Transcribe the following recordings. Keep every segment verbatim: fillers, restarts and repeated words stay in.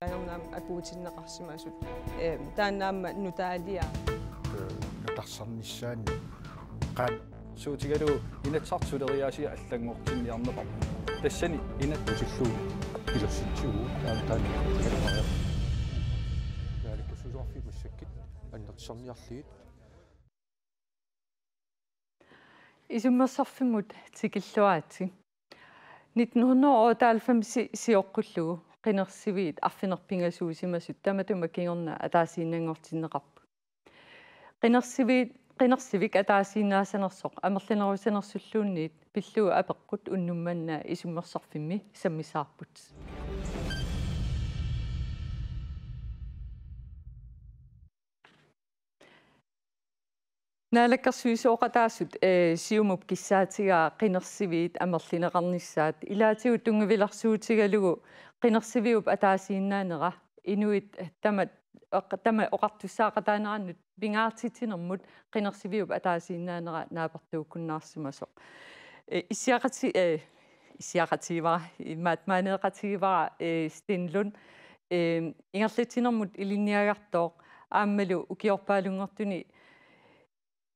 Taannaam akuutinneqarsimasut, eh, taannaam nutaaliaa. Nutarsarnissaanni qaan suutigalugu Inatsisartut suleriaasiat allanngortinniarneqarput. Tassani inat utillugu ilussitsigu taanna taanna. Naalakkersuisoqarfiit massakkut annertusarniarlugit. Isummersorfimmut tikilluaritsi. Nitten hundrede og otteoghalvfems sioqqullugu qinersiviit arfineq-pingasuusimasut tamatuma kingorna ataasiinnanngortinneqarput. Qinersiviit, qinersivik ataasiinnaasanersoq amerlanerusanersulluunniit pillugu apeqqut unnuk manna isummersorfimmi sammisaarput. Naalakkersuisooqataasut, eh, Siumup kissaatigaa qinersiviit amerlineqarnissaat ilaatigut tunngavilersuutigalugu qinersiviup ataasiinnaanera inuit tamat oq-, tamat oqartussaaqataanerannut pingaartitsinermut qinersiviup ataasiinnaanera naapertuukkunnaarsimasoq. Eh, issiaqati-, eh, issiaqatigivara, imaattumaaneeqatigivara, eh, Sten Lund, eh, ingerlatsinermut ilinniagartooq aammalu ukiorpaalunngortuni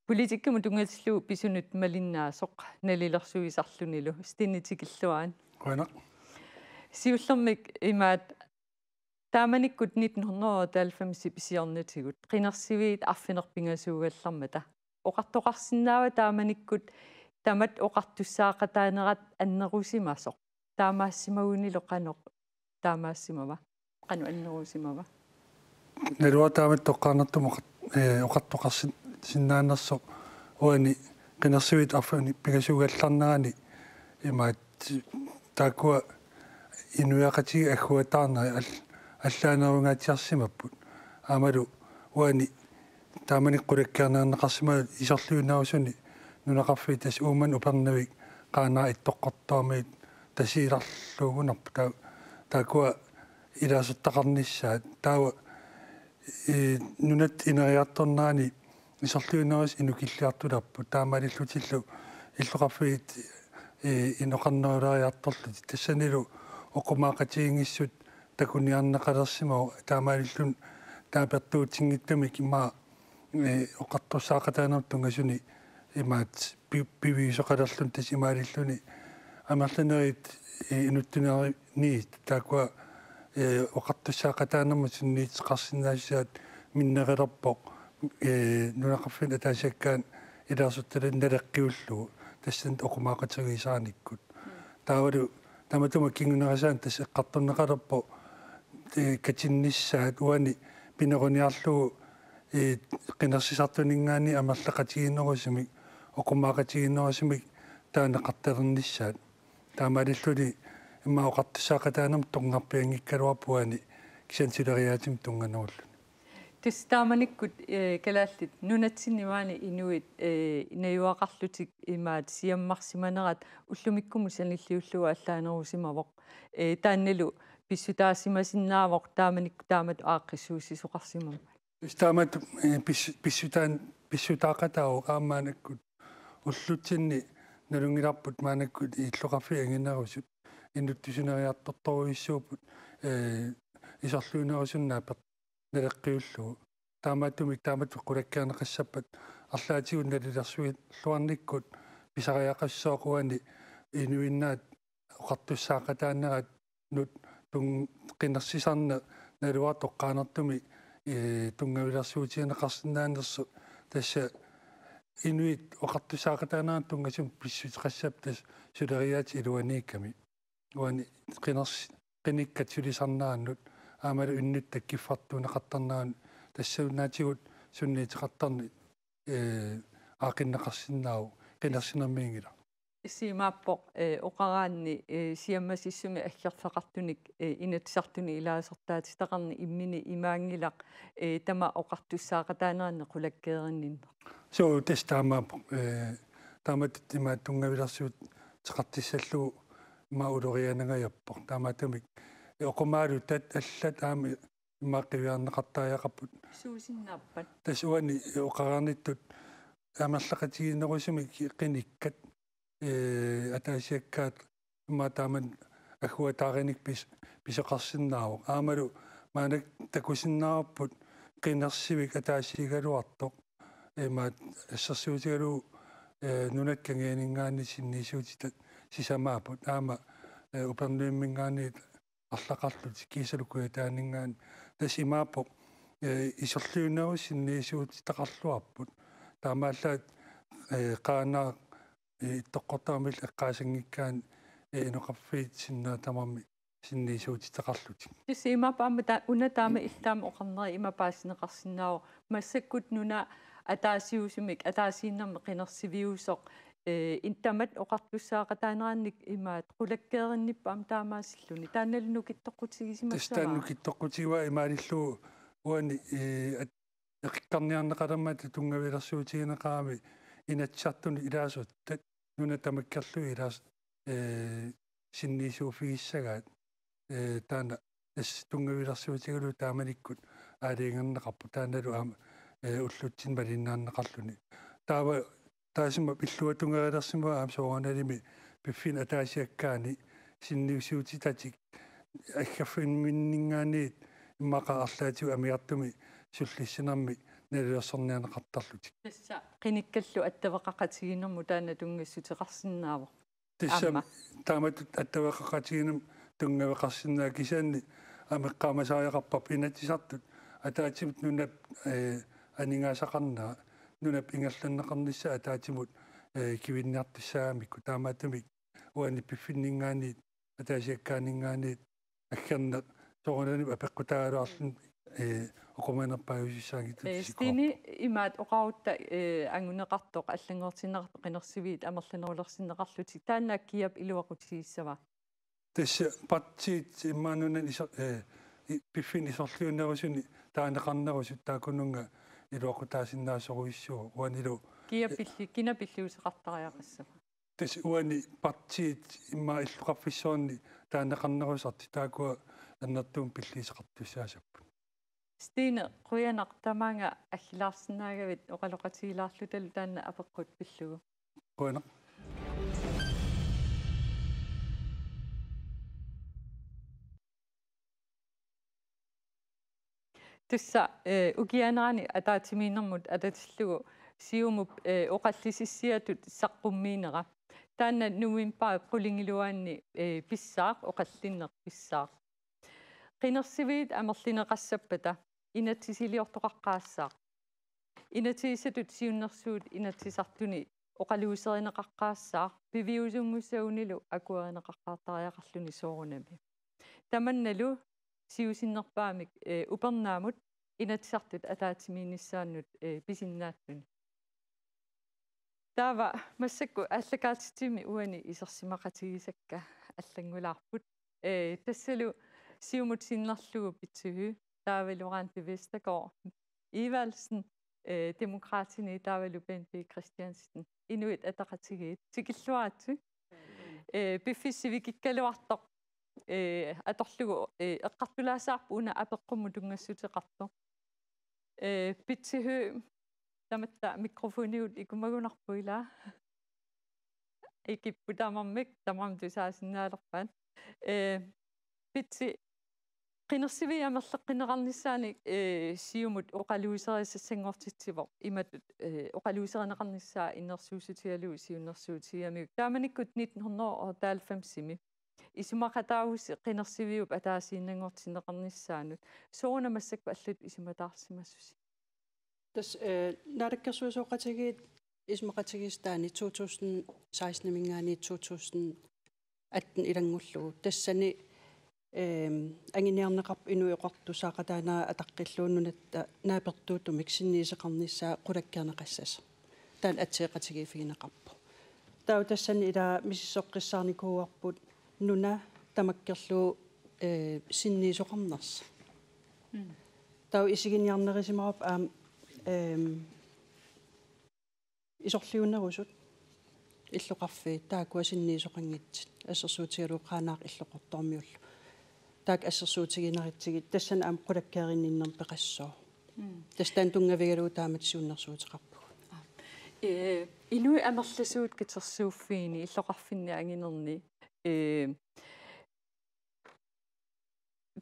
politikkimut tunngatillugu pisunut malinnaasoq nalilersuisarlunilu. Sten, tikilluarit. Qujanaq. Siullermik imaat taamanikkut nitten hundrede og otteoghalvfems pisiornatigut qinersiviit arfineq-pingasuugallarmata oqartoqarsinnaava taamanikkut tamat oqartussaaqataanerat annerusimasoq? Taamaassimagunillu qanoq taamaassimava? Qanoq annerusimava? Naluara taamatut toqqaannartumik oqar-, eh, oqartoqarsin-, sinnaanersoq uani qinersiviit arfineq-pingasuugallarnerani imaat taakkua inuiaqatigiit agguataarnerat al-, allaanerungaatsiarsimapput. Aammalu uani taamani qulakkeerneqarsimasoq isorliunerusuni nunaqarfiit tassa Uummannaq Upernavik Qaanaaq Ittoqqortoormiit Tasiilarluugunarpoq taa-, taakkua ilaasortaqarnissaat. Taava, eh, nunat ineriartornerani isorliunerusut inukilliartulerput taamaalillutillu illoqarfiit, eh, inoqarneruleriartorlutik. Tassanilu oqimaaqatigiinngissut takuniarneqalersimavoq taamaalilluni naapertuutinngitsumik immaqa, eh, oqartussaaqataanermut tunngasuni imaat pi-, piviusoqalerluni tassa imaalilluni amerlanerit, eh, inuttuneriniit taakkua, eh, oqartussaaqataanermut sunniuteqarsinnaassusaat minnerelerpoq, eh, nunaqarfinni ataasiakkaani ilaasortaliani naleqqiullugu tassani oqimaaqatigiissaanikkut. Taavalu tamatuma kingunerisaani tassa eqqartorneqalerpoq, eh, katinnissaat uani pineruniarlugu, eh, qinersisartuninngaanniit amerlaqatigiinnerusumik, oqimaaqatigiinnerusumik taanna eqqartornissaat. Taamaalilluni immaqa oqartussaaqataanermut tunngarpianngikkaluarpoq uani kisianni suleriaatsimi tunnganerulluni. Tassa taamanikkut, eh, Kalaallit Nunatsinni maani inuit, eh, najugaqarlutik imaat siammarsimanerat ullumikkumut sanilliullugu allaanerusimavoq. Eh, taannalu pissutaasimasinnaavoq taamanikkut taamatut aaqqissuussisoqarsimammat. Tassa taamatut, eh, pis-, pissutaan-, pissutaaqataavoq aamma maannakkut ullutsinni nalunngilarput maannakkut illoqarfiit anginerusut inuttusineriartortorujussuupput, eh, isorliunerusunut naaper-, naleqqiullugu. Taamaattumik taamatut qulakkeerneqassappat arlaatigut nalilersuilluarnikkut pisariaqassooq uani inuinnaat oqartussaaqataanerat nut tun-, qinersisarneq naluara toqqaannartumik, eh, tunngavilersuutigineqarsinnaanersoq tassa inuit oqartussaaqataanerat tunngasumik pissuteqassappat tassa suleriaatsip iluaniikkami. Uani qiners-, qinikkat sulisarnerannut aammalu innuttap kiffartuunneqartarnerannut tassuunaatigut sunniuteqartarneq, eh, aaqqinneqarsinnaavoq qinersinermiunngilaq. Issiimaappoq, eh, oqaraanni, eh, siammasissumik aggerfeqartunik, eh, Inatsisartuni ilaasortaatitaqarneq immini imaanngilaq, eh, tamaat oqartussaaqataanerannik qulakkeerinninneq. Suu, tassa taamaappoq, eh, taamatut imaat tunngavilersuuteqartussallugu imaat ulorianangajappoq. Taamaattumik, eh, oqimaalutat allat aamma imaat qiviarneqartariaqarput. Suusinnaappat? Tassa uani oqaraannittut amerlaqatigiinnerusumik qinikkat, eh, ataasiakkaat imaat taama agguataarinik pis-, pisoqarsinnaavoq. Aammalu Maannakkut takusinnaavarput qinersivik ataasigaluartoq. Imaattoq assersuutigalugu, eh, nunat kangianinngaanniit sinniisuutitat sisamaapput. Aamma, eh, Upernavimminngaanniit arlaqarlutik kiisalu Kujataaninngaanniit. Tassa imaappoq, eh, isorliunerup sinniisuutitaqarluarput. Taamaallaat, eh, Qaanaaq, eh, Ittoqqortoormiillu eqqaasanngikkaanni, eh, inoqarfiit sinnerit tamarmik sinniisuutitaqarlutik. Tassa imaappoq aamma ta-, una taama illit aamma oqarneri ima paasineqarsinnaavoq. Massakkut nuna ataasiusumik, ataasiinnarmik qinersiviusoq, eh, in-, tamat oqartussaaqataanerannik imaattoq qulakkeerinnipput aamma taamaasilluni. Taannalu nukittoqqutigisimassavat? Tassa taanna nukittoqqutigivaa imaalillugu uani, eh, at-, eqikkarniarneqalermata tunngavilersuutigineqarami Inatsisartuni ilaasortat nunat tamakkerlugit ilaas-, eh, sinniisuuffigissagaat, eh, taanna tassa tunngavilersuutigalugu taamanikkut aalajangerneqarpoq taannalu aamma, eh, ullutsinni malinnaanneqarluni. Taava taassuma illuatungerilersimavaa aamma soorunalimi piffinni ataasiakkaani sinniisuutitatik aggerfimminninngaanniit immaqa arlaatigut amigartumik sullissinermik nalilersorniarneqartarlutik. Tassa qinikkallu attaveqaqatigiinnermut taanna tunngassuteqarsinnaavoq. Tassa aamma taamatut attaveqaqatigiinnermut tunngaveqarsinnaavoq kisianni aamma eqqaamasariaqarparput Inatsisartut ataatsimut nunap, eh, aningaasaqarnera, nunap ingerlanneqarnissaa ataatsimut, eh, kivinniartussaagamikku taamaattumik uani piffinninngaanniit ataasiakkaaninngaanniit aggerneq soorunalimi apeqqutaagaluarluni, eh, oqaluunerpaajusussaanngitsoq. Eh, isikkoqarpoq. Stine, imaattoq oqarutta, eh, anguneqartoq, allanngortinneqartoq qinersiviit amerlanerulersinneqarlutik. Taanna Kiap iluaqutigissava? Tassa partiit immaqa nunani iso-, eh, i-, piffinni isorliunerusuni taaneqarnerusut taakkununnga iluaqutaasinnaasorujussuuvoq uanilu. Kia pilli-, kina pilliuseqartariaqassava? Tassa uani partiit immaqa illoqarfissuarni taaneqarnerusartik taakkua annertuumik pilliisoqartussaasapput. Stine, qujanaq tamaanga aggilaarsinnaagavit oqaloqatigilaarlutalu taanna apeqqut pillugu. Qujanaq. Tassa, eh, ukiaanerani ataatsimiinnermut atatillugu Siumup, eh, oqallisissiatut saqqummiinera. Taanna novembarip qulingiluaanni, eh, pissaaq, oqallinneq pissaaq. Qinersiviit amerlineqassappata inatsisiliortoqaqqaassaaq. Inatsisissatut siunnersuut Inatsisartuni oqaluuserineqaqqaassaaq piviusunngussagunikku akuerineqaqqaartariaqarluni soorunami. Tamannalu siusinnerpaamik, eh, upernaamut Inatsisartut ataatsimiinnissaannut, eh, pisinnaalluni. Taava massakkut aallakaatitsivimmi uani isersimaqatigisakka allanngulaarput. Eh, tassalu Siumut sinnerlugu Betty Høegh, taavalu Randi Vestergaard Evaldsen, eh, Demokraatini, taavalu Bendt B. Kristiansen, Inuit Ataqatigiit. Tikilluaritsi. Eh, piffissaq sivikikkaluartoq, eh, atorlugu, eh, eqqartulaassavarput una apeqqummut tunngassuteqartoq. Eh, Betty Høegh, tamatta mikrofonigut ikumagunarpoq ilaa. Ikipput tamarmik, tamarmik tusaasinnaalerpaat. Eh, Betty, qinersiviit amerleqqineqarnissaanik, eh, Siumut oqaluuserisassanngortitsivoq, imatut, eh, oqaluuserineqarnissaa innersuussutigalugu siunnersuutigigamiuk. Taamanikkut nitten hundrede og otteoghalvfemsimi isumaqataagussi qinersiviup ataasiinnanngortinneqarnissaanut. Sooruna massakkut allatut isumataarsimasusi? Tassa, eh, naalakkersuisooqatigiit isumaqatigiissutaanni to tusind seksten-iminngaanniit to tusind atten ilanngullugu. Tassani, ehm, anguniarneqarpoq Inuit Oqartussaaqataanerat ataqqillugu nunatta naapertuuttumik sinniisoqarnissaa qulakkeerneqassasoq. Taanna atseqatigiiffigineqarpoq. Taava tassani ilaa misissoqqissaarnikuuarput nuna tamakkerlugu, eh, sinniisoqarnersoq. Mm. Taava isiginiarnerisimavarput aamma, ehm, isorliunerusut illoqarfiit taakkua sinniisoqanngitsut, assersuutigalugu Qaanaaq Illoqortoormiullu. Taakku assersuutigineritsigit tassani aamma qulakkeerinninnermi peqassooq. Mm. Tassa taanna tunngavigalugu taamatut siunnersuuteqarpugut. Aa. Eh, Inuit Amerlasuut Katersuuffiini illoqarfinni anginerni, eh,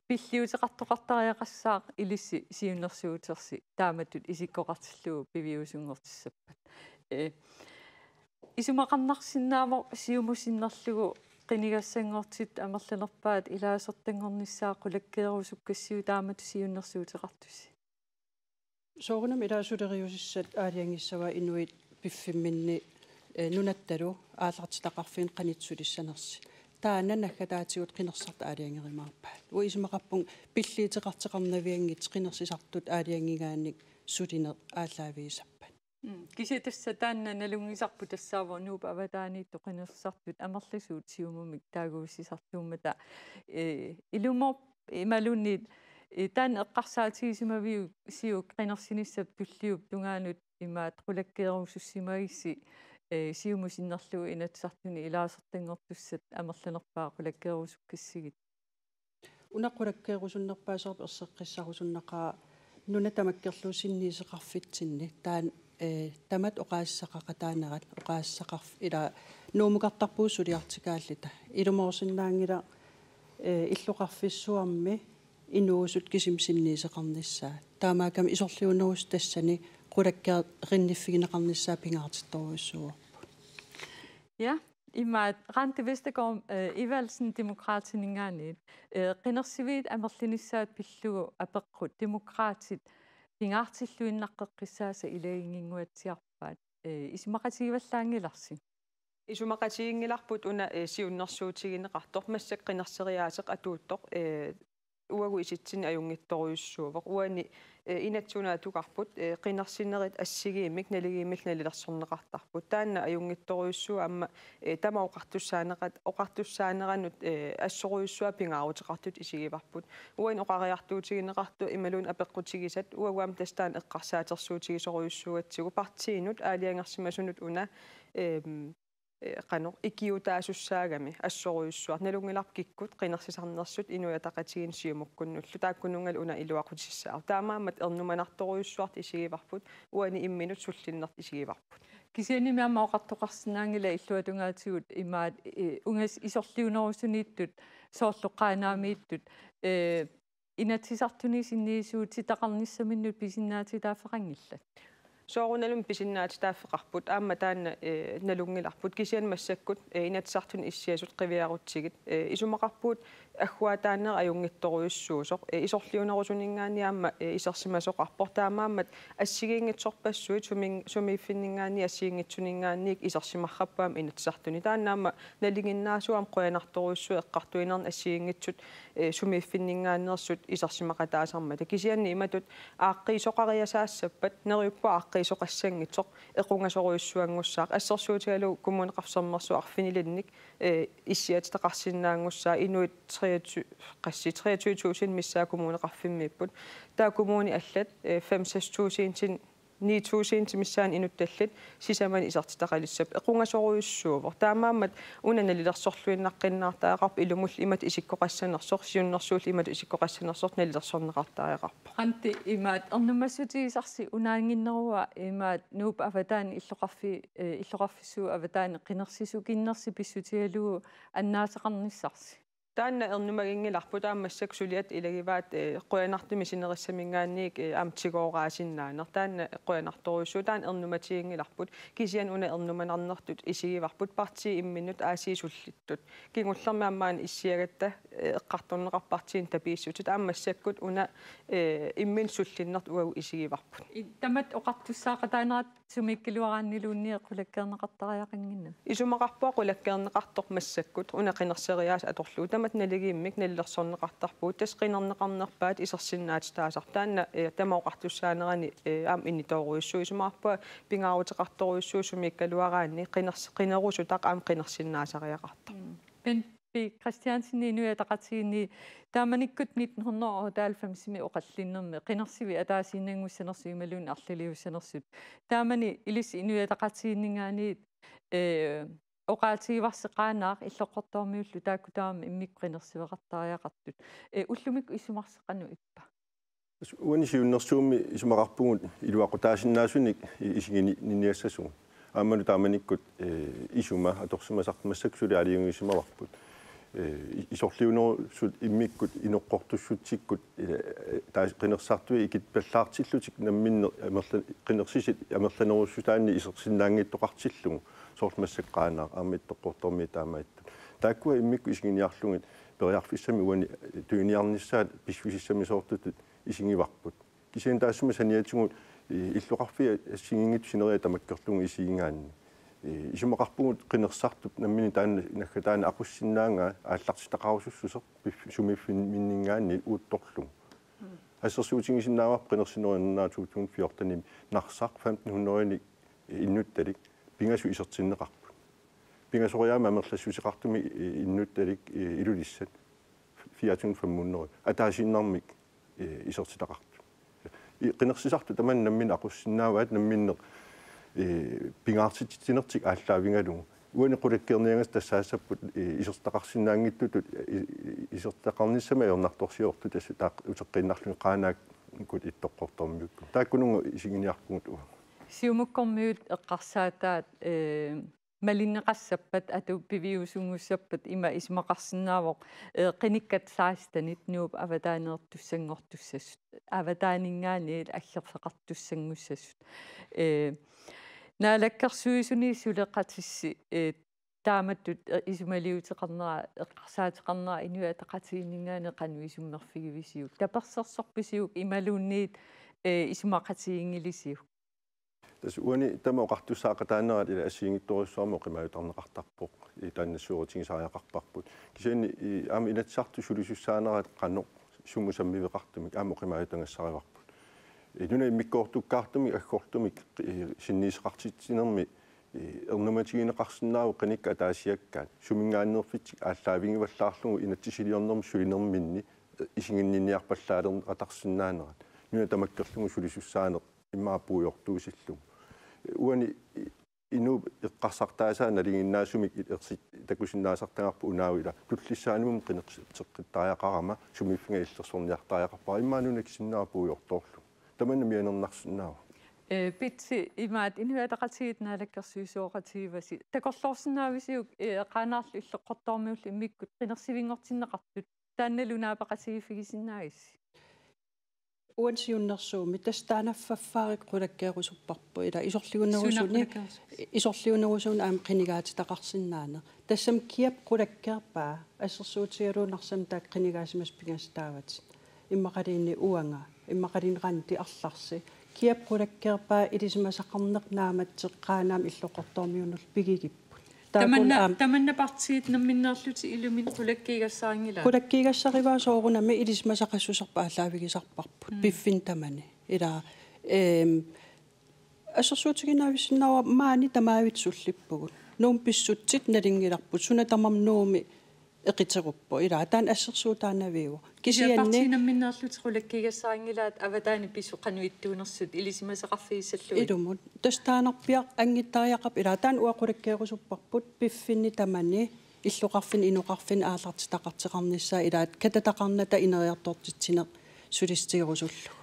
pilliuteqartoqartariaqassaaq ilissi siunnersuutersi taamatut isikkoqartillugu piviusunngortissappat. Ee, isumaqarnarsinnaavoq Siumut sinnerlugu qinigassanngortitut amerlanerpaat ilaasortanngornissaat qulakkeerusukkassiuk taamatut siunnersuuteqartusi? Soorunami ilaasortaarujussuussaat aalajangissavaat inuit piffimminni, eh, nunattalu aallartitaqarfinni qanoq sulissanersoq. Taanna naggataatigut qinersisartut aalajangerumaarpaat. Uanga isumaqarpunga pilliuteqartoqarnavianngitsoq qinersisartut aalajangigaannik sulineq aallaavigisappat. Mm. Kisianni tassa taanna nalunngisarput tassaavoq Nuup avataaniittut qinersisartut amerlasuut Siumumik taaguussisartuummata, eh, ilumoorpoq imaluunniit, eh, taanna eqqarsaatigisimavisiuk qinersinissap tulliup tungaanut imaattoq qulakkeerusussimagissi, eh, Siumut sinnerlugu Inatsisartuni ilaasortanngortussat amerlanerpaat qulakkeerusukkassigit? Una qulakkeerusunnerpaaserput erseqqissarusunnaqaaq nuna tamakkerlugu sinniisoqarfitsinni. Taanna, eh, tamatta oqaasissaqaqataanerat, oqaasissaqarf-, ila Nuumukartarpugut suliartikaalluta. Ilumoorsinnaanngilaq, eh, illoqarfissuarmi inuusut kisimik sinniisoqarnissaat. Taamaakkami isorliunerusut tassani qulakkeerinnifigineqarnissaat pingaartittorujussuuarput. Ja, imaattoq Randi Vestergaard, eh, Evaldsen Demokraatininngaanniit. Eh, qinersiviit amerlinissaat pillugu apeqqut Demokraatit pingaartilluinnaqqeqqissaasa ilaginnginnguatsiarpaat. Eh, isumaqatigivallaanngilarsi? Isumaqatiginngilarput una, eh, siunnersuutigineqartoq massakkut qinerseriaaseq atuuttoq, eh, uagut isitsinnik ajunngitsorujussuuvoq. Uani, eh, inatsit una atugarput, eh, qinersinerit assigiimmik naligiimmik nalilersorneqartarput. Taanna ajunngitsorujussuuvoq aamma, eh, tamaat oqartussaanerat-, oqartussaaneranut, eh, assorujussuaq pingaaruteqartutut isigivarput. Uani oqariartuutigineqartoq imaluunniit apeqqutigisat uagut aamma tassa taanna eqqarsaatersuutigisorujussuugatsigu partiinut aalajangersimasunut una, ehm, eh, qanoq ikiuutaasussaagami assorujussuaq. Nalunngilarput kikkut qinersisarnersut Inuit Ataqatigiinni Siumukkunnullu, taakkununngalu una iluaqutissaaq. Taamaammat ernumanartorujussuartut isigivarput, uani imminut sullinnertut isigivarput. Kisiannimi aamma oqartoqarsinnaanngilaq illuatungaatigut imaattoq, eh, ungasisut isorliunerusuniittut, soorlu Qaanaamiittut, eh, Inatsisartuni sinniisuutitaqarnissaminnut pisinnaatitaaffeqanngillat? Soorunalumi pisinnaatitaaffeqarput, aamma taanna, eh, nalunngilarput. Kisianni massakkut, eh, Inatsisartuni issiasut qiviarutsigit, eh, isumaqarpugut agguataanera ajunngitsorujussuusoq, eh, isorliunerusuninngaanniit aamma, eh, isersimasoqarpoq. Taamaammat assigiinngitsorpassuit sumin-, sumiiffinninngaanniit assigiinngitsuninngaanniit isersimarput aamma Inatsisartuni. Taanna aamma nalinginnaasuuvoq aamma qujanartorujussuaq eqqartuinerni assigiinngitsut, eh, sumiiffinninngaanneersut isersimaqataasarmata. Kisianni imatut aaqqiisoqariasaassappat, neriuppunga aaqqiisoqassanngitsoq equngasorujussuanngussaaq. Assersuutigalugu Kommuneqarfik Sermersuup arfinilinnik, eh, issiatitaqarsinnaanngussaaq, inuit treogtyve, qassit, treogtyve tusind missaat kommuneqarfimmiipput. Taava kommunit allat, eh, fem seks tusind ni tusind missaanni inuttallit sisamani isertitaqalissapput, equngasorujussuuvoq. Taamaammat una nalilersorluinnaqqinnaartariaqarpoq ilumullu imatut isikkoqassanersoq, siunnersuullu imatut isikkoqassanersoq nalilersorneqartariaqarpoq. Randi, imaattoq ernumassutigisarsi unaannginnerua imaattoq Nuup avataani illoqarfi-, eh, illoqarfissuup avataani qinersisukinnersi pissutigalugu annaasaqarnissarsi? Taanna ernumaginngilarput, aamma massakkut suliat ilagivaat, eh, qujanartumik sinerissaminngaanniit, eh, aamma tigooraasinnaaneq. Taanna qujanartorujussuuvoq, taanna ernumatiginngilarput. Kisianni una ernumanarnertut isigivarput partiit imminnut aasiit sullittut. Kingullermi aamma maani issiagatta, eh, eqqartorneqarpoq partiinut tapiissutitut, aamma massakkut una, eh, imminut sullinnertut uagut isigivarput. I-, tamatta oqartussaaqataanerat sumiikkaluaraanniluunniit qulakkeerneqartariaqannginnami? Isumaqarpunga qulakkeerneqartoq massakkut, una qinerseriaaseq atorlugu. Tamatta naligiimmik nalilersorneqartarpugut, tassa qinerneqarnerpaat isersinnaatitaasarput. Taanna, eh, tamaat oqartussaanerani, eh, aamma initoorujussuuvoq. Isumaqarpunga pingaaruteqartorujussuuvoq sumiikkaluaraanni qiners-, qinerusutaq aamma qinersinnaasariaqartoq. Mm. Bent B. Christiansen, Inuit Ataqatigiinni, taamanikkut nitten hundrede og otteoghalvfems-imi oqallinnermi qinersivik ataasiinnanngussanersut imaluunniit arlaliussanersut. Taamani ilissi Inuit Ataqatigiinninngaanniit, eh, oqaatigivarsi Qaanaaq Illoqqortoormiullu taakku taama immikkut qinersiveqartariaqartut. Eh, ullumikkut isumaqarsi qanoq ippa? Uani siunnersuummi isumaqarpugut iluaqutaasinnaasunik i-, isigininniassasugut. Aammalu taamanikkut, eh, isuma atorsimasarput, massakkut suli aalajangiussimavarput. Eh, i-, isorliunerusut immikkut inoqqortussutsikkut, eh, taas qinersisartui ikippallaartillutik namminneq amerla-, qinersisat amerlanerussutaanni isersinnaanngittoqartillugu, soorlu massakkut Qaanaaq aamma Ittoqqortoormiit taamaattut. Taakkua immikkut isiginiarlugit periarfissamik uani tuniornissaat pissusissamisoortutut isigivarput. Kisianni taassuma saniatigut, eh, illoqarfiit assigiinngitsut sineriak tamakkerlugu isigigaanni, eh, isumaqarpugut qinersisartup nammineq taanna naggataani aqussinnaangaa aallartitaqarusussuseq pif-, sumiiffinninngaanniit uuttorlugu. Assersuutigisinnaavarput qinersinerup inernera to tusind fjortenimi Narsaq femten hundrede innuttalik pingasut isertinneqarput. Pingasoriaammik amerlassuseqartumik, eh, innuttalik, eh, Ilulissat fire tusind fem hundrede. Ataasiinnarmik, eh, isertitaqartut. I-, qinersisartut tamanna namminneq aqussinnaavaat namminneq, eh, pingaartitsinertik aallaavigalugu. Uani qulakkeerniagassat tassaassapput, eh, isertitaqarsinnaanngitsutut, eh, i-, isertitaqarnissamik ajornartorsiortut tassa taakku uteqqiinnarlugit Qaanaakkut Ittoqqortoormiukkut. Taakkununnga isiginiarpugut uagut. Siumukkormiut eqqarsaataat, eh, malinneqassappat, atu piviusungussappat ima isumaqarsinnaavoq, eh, qinikkat sekstenit Nuup avataaneertussanngortussasut, avataaninngaanniit aggersaqartussangussasut. Eh, Naalakkersuisuni suleqatissi, eh, taamatut, eh, isumaliuteqarnera, eqqarsaateqarnera Inuit Ataqatigiinninngaanniit qanoq isummerfigivisiuk? Tapersersorpisiuk imaluunniit, eh, isumaqatigiinngilisiuk? Tassa uani tamaat oqartussaaqataanerat ila assigiinngitsorujussuarmik oqimaajutarneqartarpoq, i taanna nassuerutigisariaqarparput. Kisianni i aamma Inatsisartut sulisussaanerat qanoq sumut sammiveqartumik aamma oqimaajutagassarivarput. I nunap immikkoortukkaartumik aggortumik, i sinniiseqartitsinermi, i ernumatigineqarsinnaavoq qinikkat ataasiakkaat, suminngaanneerfitsik aallaavigivallaarlugu inatsisiliornermut sulinerminni, i isiginninniarpallaalerneqartarsinnaanerat. Nuna tamakkerlugu sulisussaaneq immaqa puigortuusillugu. Uani i-, inuup eqqarsartaasaa nalinginnaasumik i-, ersit takusinnaasartagarput unaavoq ila tullissaanut qinerseqqittariaqarama sumiiffiga illersorniartariaqarpara immaqa nuna kisinnera puigortoorlugu. Tamanna mianernarsinnaavoq. Eh, Petsi, imaat Inuit Ataqatigiit naalakkersuisooqatigivasi. Takorloorsinnaavisiuk, eh, Qaanaarlu Illoqqortoormiullu immikkut qinersivinngortinneqartut? Taannalu naapaqatigiiffigisinnaagissi? Uani siunnersuummi tassa taanna faffarik qulakkeerusupparput ila isorliunerusuni. Sunaana qulakkeerusupparput? Isorliunerusuni aamma qinigaatitaqarsinnaaneq. Tassami kiap qulakkeerpaa assersuutigalugu Narsami taakku qinigaasimasut pingasut taavatit. Immaqaluunniit uanga, immaqaluunniit Randi arlarsi. Kiap qulakkeerpaa ilisimasaqarneq naammattoq Qaanaami Illoqqortoormiunullu pigigipput. Taakku Tamanna, aamma tamanna partiit namminneerlutik ilumut qulakkeegassarinngilaat? Qulakkeegassarivaat soorunami ilisimasaqassuserput aallaavigisarparput. Mm. Piffissami tamani. Ila, ehm, assersuutiginnaavitsinnaavara maani tamaavisa sullippugut. Nuummi pissutsit nalunngilarput. Suna tamarmi Nuummi eqiteruppoq. Ila, taanna assersuutaanaviuvoq. Kisianni Kisianni partiit namminneerlutik qulakkeegassarinngilaat avataani pisut qanoq ittuunersut ilisimasaqarfigissallugit. Ilumut. Tassa taannarpiaq angittariaqarpoq ila taanna uanga qulakkeerusupparput piffissami tamani illoqarfinni inoqarfinni aallartitaqartoqarnissaa ilaat katataqarnata ineriartortitsineq sulissutigerusullugu.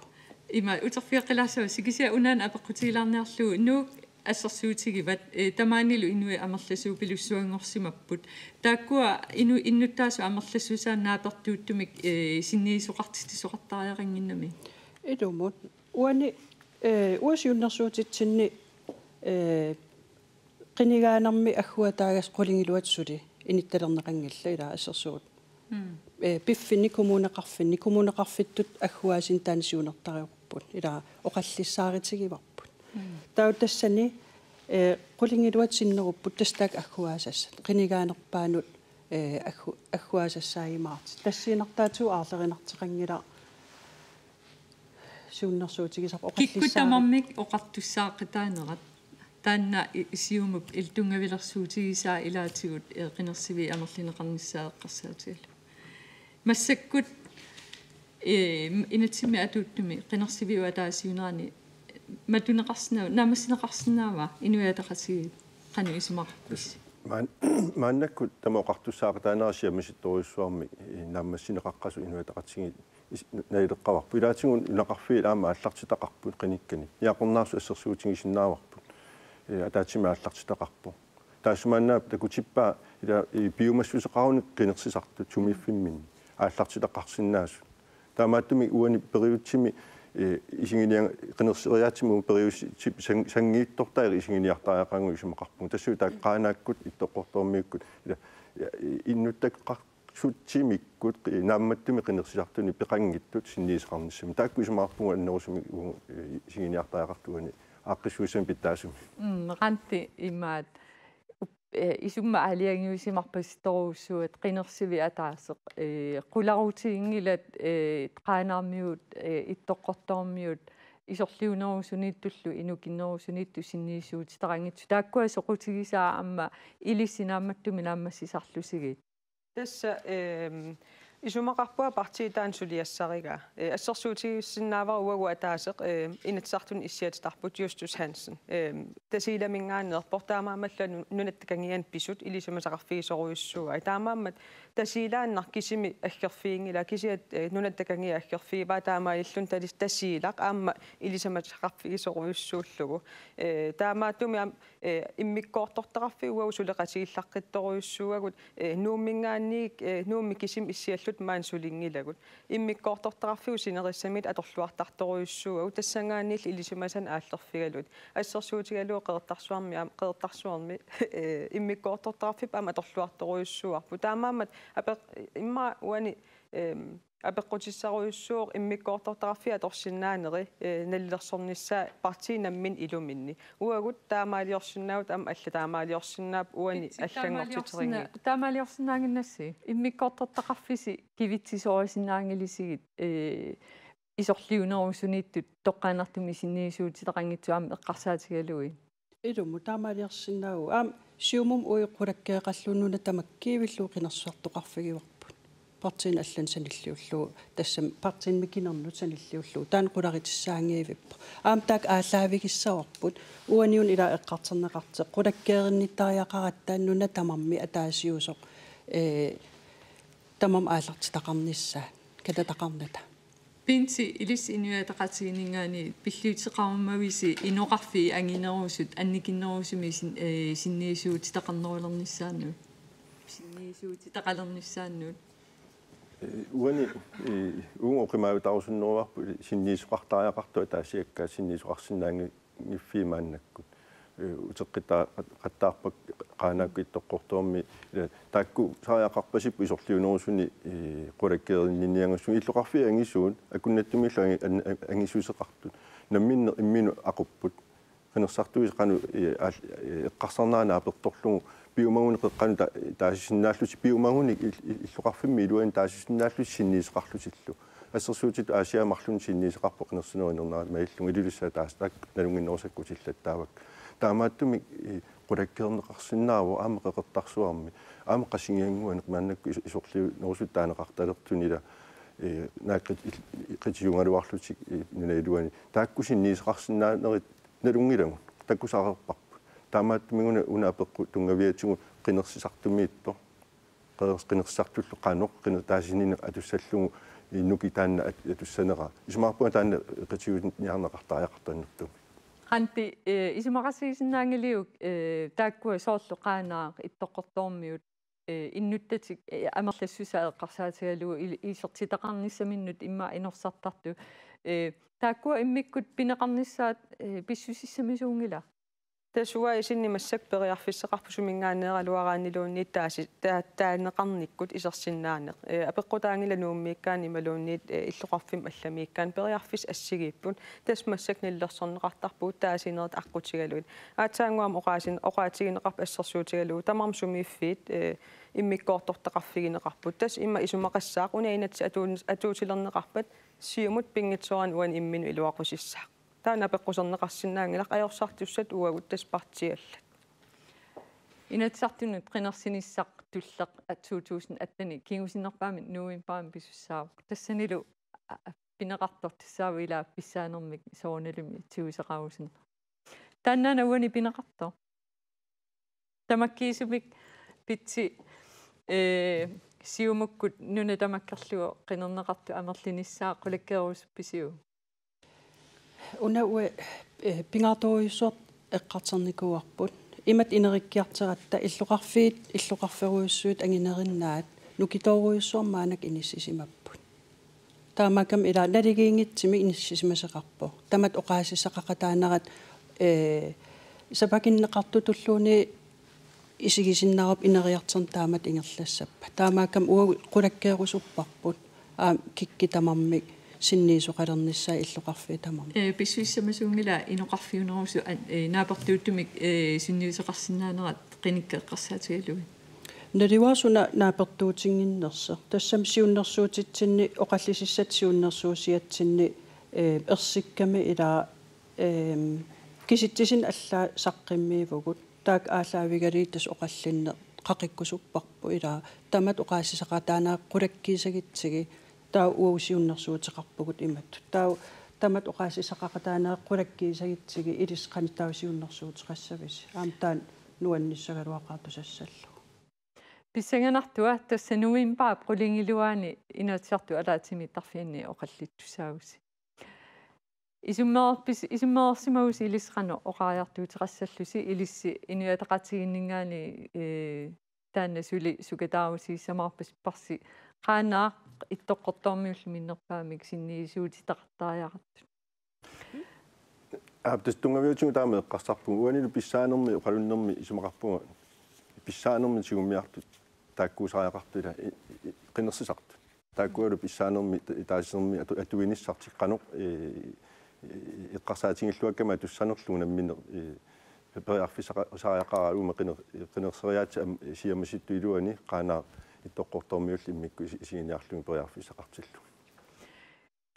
Ima uterfigeqqilaassavassi kisianni unaana apeqqutigilaarniarlugu Nuuk assersuutigivat, eh, tamaanilu inuit amerlasuupilussuanngorsimapput. Taakkua inu-, innuttaasut amerlassusaa naapertuuttumik, eh, sinniisoqartitsisoqartariaqannginnami. Ilumut. Uani, eh, uanga siunnersuutitsinni, eh, qinigaanermi agguataagassat qulingiluat suli inittalerneqanngillat ila assersuut. Mm. Eh, piffissami kommuneqarfinni, kommuneqarfittut agguaasinnik taanna siunertarivarput. Ila oqallissaarutigivarput. Mm. Taava tassani, eh, qulingiluat sinnerupput tassa taakku agguaasassat. Qinigaanerpaanut, eh, aggu-, agguaasassaagimaartut. Tassiinnartaatigut aarlerinartoqanngilaq siunnersuutigisarput Kikkut oqallissaari- tamarmik oqartussaaqataanerat. Taanna i-, Siumup illit tunngavilersuutigisaa ilaatigut, eh, qinersiviit amerlineqarnissaa eqqarsaatigalugu. Massakkut, eh, inatsimmi atuuttumi qinersiviup ataasiunerani matuneqarsinnaava, naammassineqarsinnaava Inuit Ataqatigiit qanoq isumaqarpisi? Maan-, maannakkut tamaat oqartussaaqataanerat siammasittorujussuarmik, eh, naammassineqaqqasut Inuit Ataqatigiit is-, nalileqqavarput. Ilaatigut nunaqarfiit aamma aallartitaqarput qinikkanik. Niaqornaarsut assersuutigisinnaavarput. Eh, ataatsimik aallartitaqarpoq. Taassumaannaap takutippaa ila, eh, piumassuseqarunik qinersisartut sumiiffimminni aallartitaqarsinnaasut. Taamaattumik uani periutsimi, eh, isiginiar-, qinerseriaatsimut periutsip san-, sanngiitsortaa isiginiartariaqarpugut isumaqarpunga. Tassuuna taakku Qaanaakkut Ittoqqortoormiukkut ila, ja, eh, innuttaqqarsitsimikkut qi-, naammattumik qinersisartuni peqanngitsut sinniisoqarnissamut. Taakku isumaqarpugut annerusumik uagut, eh, isiginiartariaqartut uani aaqqissuussami pitsaasumi. Mm, Randi imaat. Up-, eh, isummat aalajangiussimarpasittorujussuuat qinersivik ataaseq, eh, qularutiginngilat, eh, Qaanaarmiut, eh, Ittoqqortoormiut, isorliunerusuniittullu inukinnerusuniittut sinniisuutitaqanngitsut. Taakkua soqutigisaat aamma ilissi naammattumik naammassisarlusigit. Tassa, ehm, isumaqarpunga partiit taanna suliassarigaa. Eh, assersuutigisinnaavara uagut ataaseq, eh, Inatsisartuni issiatitarput Justus Hansen. Ehm, Tasiilaminngaanneerpoq, taamaammallu nu-, Nunatta Kangiani pisut ilisimasaqarfigisorujussuuai. Taamaammat Tasiilaannaq kisimi aggerfiginngilaa, kisianni, eh, Nunatta Kangia aggerfigivaa, taamaalilluni tali-, Tasiilaq aamma ilisimasaqarfigisorujussuullugu. Eh, taamaattumik aamma, eh, immikkoortortaqarfiit uagut suleqatigillaqqittorujussuuagut, eh, Nuumminngaanniit, eh, Nuummi kisimi issiallutik maani sulinngilagut. Immikkoortortaqarfiup sinerissamiit atorluartartorujussuuagut, tassanngaanniillu ilisimasanik aallerfigalugit. Assersuutigalugu Qeqertarsuarmi aam-, Qeqertarsuarmi, eh, immikkoortortaqarfipput aamma atorluartorujussuuarput. Taamaammat apeq-, immaqa uani, ehm, apeqqutissarujussuuvoq immikkoortortaqarfiit atorsinnaaneri, eh, nalilersornissaat partiit namminneq iluminni. Uagut taamaaliorsinnaavugut aamma allat taamaaliorsinnaapput uani. Itse allanngortiterinngipput. Taamaaliorsinna-, taamaaliorsinnaannginnassi? Immikkoortortaqarfissi kivitsisorisinnaanngilasigit, eh, isorliunerusuniittut toqqaannartumik sinniisuutitaqanngitsut aamma eqqarsaatigalugit. Ilumut taamaaliorsinnaavugut. Aamma Siumumi uagut qulakkeereqarluta nuna tamakkiivillugu qinersisartoqarfigivarput. Partiinut allanut sanilliullugu, tassami partiinut mikinernut sanilliullugu. Taanna qularitissaanngivipput. Aamma taakku aallaavigissavarput. Uaniuna ila eqqartorneqartoq. Qulakkeerinnittariaqaratta nuna tamarmi ataasiusoq, eh, tamarmik aallartitaqarnissaat, katataqarnata. Benthe, ilissi Inuit Ataqatigiinninngaanniit pilliuteqarumavisi inoqarfiit anginerusut annikinnerusumik sin-, eh, sinniisuutitaqarnerulernissaannut? Sinniisuutitaqalernissaannut? Eh, uani, eh, uagut oqimaavitaarusunneruarput sinniisoqartariaqartut ataasiakkaat sinniisoqarsinnaanngiffiit maannakkut. Eh, uteqqittaaqattaarpakka Qaanaakkut Ittoqqortoormi, eh, taakku sariaqarpasipput isorliunerusuni, eh, qulakkeerinninnianngitsut, illoqarfiit angisuut, akunnattumiillu angi-, an-, an-, angisuuseqartut. Namminneq imminut aqupput. Qinersisartuisa qanoq, eh, aal-, eh, eqqarsarnerani apertorlugu piumagunik qeqqanut ta-, taasisinnaallutik, piumagunik il-, il-, illoqarfimmi iluani taasisinnaallutik sinniisoqarlutillu. Assersuutitut Aasiaat marlunnik sinniisoqarpoq qinersinerup inernera malillugit, Ilulissat ataaseq, taakku nalunnginnerusakka kutillattaavakka. Taamaattumik, eh, qulakkeerneqarsinnaavoq aamma Qeqertarsuarmi. Aamma Qasigiannguani maannakkut is-, isorliunerusut taaneqartalertut ila, eh, naak qit-, il-, qitiugaluarlutik, eh, nunap iluani. Taakku sinniisoqarsinnaanerit nalunngilagut, takusareerparput. Taamaattumik una, una apeqqut tunngaviatigut qinersisartumiittoq. Qeqers-, qinersisartullu qanoq, qiner-, taasisinnaaneq atussallugu, eh, nukik taanna at-, atussanera. Isumaqarpunga taanna qitiuniarneqartariaqartoq annertuumik. Randi, eh, isumaqatigisinnaanngiliuk, eh, taakkua soorlu Qaanaaq Ittoqqortoormiut, eh, innuttatik, eh, amerlassusaa eqqarsaatigalugu il-, isertitaqarnissaminnut immaqa inorsartartut, eh, taakkua immikkut pineqarnissaat, eh, pissusissamisuunngila? Tassa uanga isinni massakkut periarfissaqarpoq suminngaanneeraluaraanniluunniit taasi-, taa-, taaneqarnikkut isersinnaaneq. Eh, apeqqutaanngilaq Nuummiikkaanni imaluunniit, eh, illoqarfimmut allamiikkaanni, periarfissat assigiipput. Tassa massakkut nalilersorneqartarpugut taasinerit aqqutigalugit. Aatsaannguaq aamma oqaasin-, oqaatigineqarpoq assersuutigalugu tamarmik sumiiffiit, eh, immikkoortortaqarfigineqarput. Tassa immaqa isumaqassaaq una inatsit atuun-, atuutilerneqarpat Siumut pinngitsoorani uani imminut iluaqusissaaq. Taanna apeqquserneqarsinnaanngilaq, ajorsartussat uagut tassa partiit allat. Inatsisartunut qinersinissaq tulleq to tusind atten kingusinnerpaamik novembarimi pisussaavoq. Tassanilu, a, a, pineqartoq tassaavoq ila pissaanermik soorunalimi tiguseqarusunneq. Taannaana uani pineqartoq. Tamakkiisumik Benthe, eh, Siumukkut nuna tamakkerlugu qinerneqartut amerlinissaat qulakkeerusuppisiuk? Una uanga, eh, pingaartorujussuartut eqqartornikuuarput, imatut ineriartortaratta illoqarfiit illoqarferujussuit anginerinnaat nukitoorujussuarmik maannakkut inissisimapput. Taamaakkami ila naligiinngitsumik inissisimasoqarpoq. Tamatta oqaasissaqaqataanerat, ee, sapakinneqartutulluunniit isigisinnaarput ineriartorneq taamatut ingerlassappat. Taamaakkami uagut qulakkeerusupparput. Aamma kikkut tamarmik sinniisoqalernissaat illoqarfiit tamarmik. Ee, pissusissamasuunngilaq inoqarfiunerusut an-, ee, naapertuuttumik, ee, sunniuteqarsinnaanerat qinikkat eqqarsaatigalugit. Naluara suna naapertuutinnginnersoq. Tassami siunnersuutitsinni oqallisissatut siunnersuusiatsinni, ee, ersikkami ila, ee, kisitsisinnik allaat saqqummiivugut. Taakku aallaavigalugit tassa oqallinneq qaqikkusupparput ila tamatta oqaasissaqaqataaneq qulakkiissagutsigit taava uagut siunnersuuteqarpugut imatut. Taava tamatta oqaasissaqaqataaneq qulakkiissagutsigit ilissi qanoq taava siunnersuuteqassavisi. Aamma taanna nuannissagaluaqaaq tusassallugu. Pissanganartua tassa novembarip qulingiluaani Inatsisartut ataatsimiittarfianni oqallittussaavusi. Isummereerpis-, isummereersimavusi ilissi qanoq oqariartuuteqassallusi ilissi Inuit Ataqatigiinninngaanniit, ee, taanna suli sukataarusiissamaarpasipparsi Qaanaaq Ittoqqortoormiullu minnerpaamik sinniisuutitaqartariaqartut. Aap, tassa tunngaviatigut taama eqqarsarpunga uanilu pissaanermi oqalunnermi isumaqarpunga pissaanermi tigummiartut taakkuusariaqartut ila i-, i-, qinersisartut. Taakkualu pissaanermi ta-, taasinermi atu-, atuinissartik qanoq, ee, ee, eqqarsaatigilluakkami atussanerlugu nammineq, ee, periarfissaqa-, -sariaqarput uuma qiner-, qinerseriaatsit aamma siammasitsissut iluani Qaanaaq Ittoqqortoormiullu immikkut isi-, isiginiarlugit periarfissaqartillugu.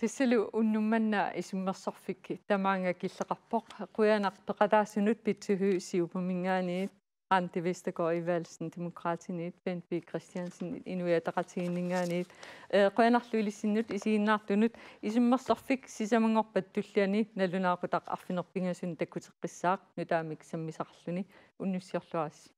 Tassalu unnuk manna isummersorfik tamaanga killeqarpoq. Qujanaq peqataasunut Pitt Thy Siumumminngaanniit, Randi Vestergaard Evaldsen Demokraatiniit, Bendt B. Kristiansen Inuit Ataqatigiinninngaanniit. Ee, qujanarlu ilissinnut isiginnaartunut. Isummersorfik sisamanngorpat tulliani nalunaaqutaq arfineq-pingasunut takkuteqqissaaq nutaamik sammisaqarluni. Unnussiorluarisi.